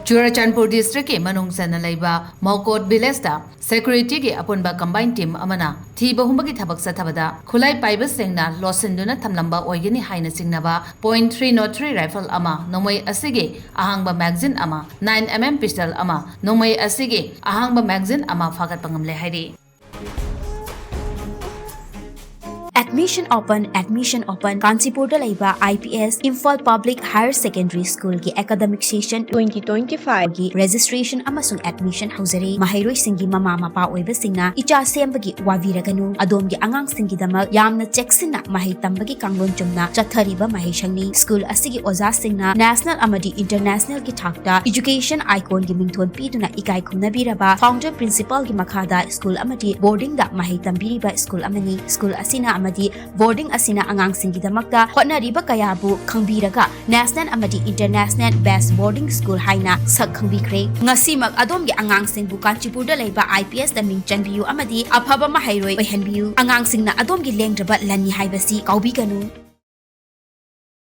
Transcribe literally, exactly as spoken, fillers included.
ꯆꯨꯔꯆꯥꯟꯄꯨꯔ ꯗꯤꯁꯇ꯭ꯔꯤꯛꯀꯤ ꯃꯅꯨꯡ ꯆꯟꯅ ꯂꯩꯕ ꯃꯧꯀꯣꯠ ꯚꯤꯂꯦꯖꯇ ꯁꯦꯀ꯭ꯌꯨꯔꯤꯇꯤꯒꯤ ꯑꯄꯨꯟꯕ ꯀꯝꯕꯥꯏꯟ ꯇꯤꯝ ꯑꯃꯅ ꯊꯤꯕ ꯍꯨꯝꯕꯒꯤ ꯊꯕꯛ ꯆꯠꯊꯕꯗ ꯈꯨꯠꯂꯥꯏ ꯄꯥꯏꯕꯁꯤꯡꯅ ꯂꯣꯠꯁꯤꯟꯗꯨꯅ ꯊꯝꯂꯝꯕ ꯑꯣꯏꯒꯅꯤ ꯍꯥꯏꯅ ꯆꯤꯡꯅꯕ point three not three rifle ꯑꯃ, ꯅꯣꯡꯃꯩ ꯑꯁꯤꯒꯤ ꯑꯍꯥꯡꯕ ꯃꯦꯒꯥꯖꯤꯟ ꯑꯃ, ꯅꯥꯏꯟ ꯑꯦꯝ ꯑꯦꯝ ꯄꯤꯁꯇꯜ ꯑꯃ, ꯅꯣꯡꯃꯩ ꯑꯁꯤꯒꯤ ꯑꯍꯥꯡꯕ ꯃꯦꯒꯥꯖꯤꯟ ꯑꯃ ꯐꯥꯒꯠꯄ ꯉꯝꯂꯦ ꯍꯥꯏꯔꯤ꯫ Admission open, admission open. ꯀꯥꯟꯆꯤꯄꯨꯔꯗ ꯂꯩꯕ I P S Imphal Public Higher Secondary Schoolꯒꯤ academic session twenty twenty-fiveꯒꯤ registration ꯑꯃꯁꯨꯡ admission ꯍꯧꯖꯔꯦ꯫ ꯃꯍꯩꯔꯣꯏꯁꯤꯡꯒꯤ ꯃꯃꯥ ꯃꯄꯥ ꯑꯣꯏꯕꯁꯤꯡꯅ ꯏꯆꯥ ꯁꯦꯝꯕꯒꯤ ꯋꯥꯕꯤꯔꯒꯅꯨ꯫ ꯑꯗꯣꯝꯒꯤ ꯑꯉꯥꯡꯁꯤꯡꯒꯤꯗꯃꯛ ꯌꯥꯝꯅ ꯆꯦꯛꯁꯤꯟꯅ ꯃꯍꯩ ꯇꯝꯕꯒꯤ ꯀꯥꯡꯂꯣꯟ ꯆꯨꯝꯅ ꯆꯠꯊꯔꯤꯕ ꯃꯍꯩꯁꯪꯅꯤ꯫ School ꯑꯁꯤꯒꯤ ꯑꯣꯖꯥꯁꯤꯡꯅ national ꯑꯃꯗꯤ internationalꯒꯤ ꯊꯥꯛꯇ education iconꯒꯤ ꯃꯤꯡꯊꯣꯟ ꯄꯤꯗꯨꯅ ꯏꯀꯥꯏ ꯈꯨꯝꯅꯕꯤꯔꯕ founder principalꯒꯤ ꯃꯈꯥꯗ school ꯑꯃꯗꯤ boardingꯗ ꯃꯍꯩ ꯇꯝꯕꯤꯔꯤꯕ school ꯑꯃꯅꯤ꯫ School ꯑꯁꯤꯅ ꯑꯃꯗꯤ boarding ꯑꯁꯤꯅ ꯑꯉꯥꯡꯁꯤꯡꯒꯤꯗꯃꯛꯇ ꯍꯣꯠꯅꯔꯤꯕ ꯀꯌꯥꯕꯨ ꯈꯪꯕꯤꯔꯒ national ꯑꯃꯗꯤ international best boarding school ꯍꯥꯏꯅ ꯁꯛ ꯈꯪꯕꯤꯈ꯭ꯔꯦ꯫ ꯉꯁꯤꯃꯛ ꯑꯗꯣꯝꯒꯤ ꯑꯉꯥꯡꯁꯤꯡꯕꯨ ꯀꯥꯟꯆꯤꯄꯨꯔꯗ ꯂꯩꯕ I P Sꯇ ꯃꯤꯡ ꯆꯟꯕꯤꯌꯨ ꯑꯃꯗꯤ ꯑꯐꯕ ꯃꯍꯩꯔꯣꯏ ꯑꯣꯏꯍꯟꯕꯤꯌꯨ꯫ ꯑꯉꯥꯡꯁꯤꯡꯅ ꯑꯗꯣꯝꯒꯤ ꯂꯦꯡꯗ꯭ꯔꯕ ꯂꯟꯅꯤ ꯍꯥꯏꯕꯁꯤ ꯀꯥꯎꯕꯤꯒꯅꯨ꯫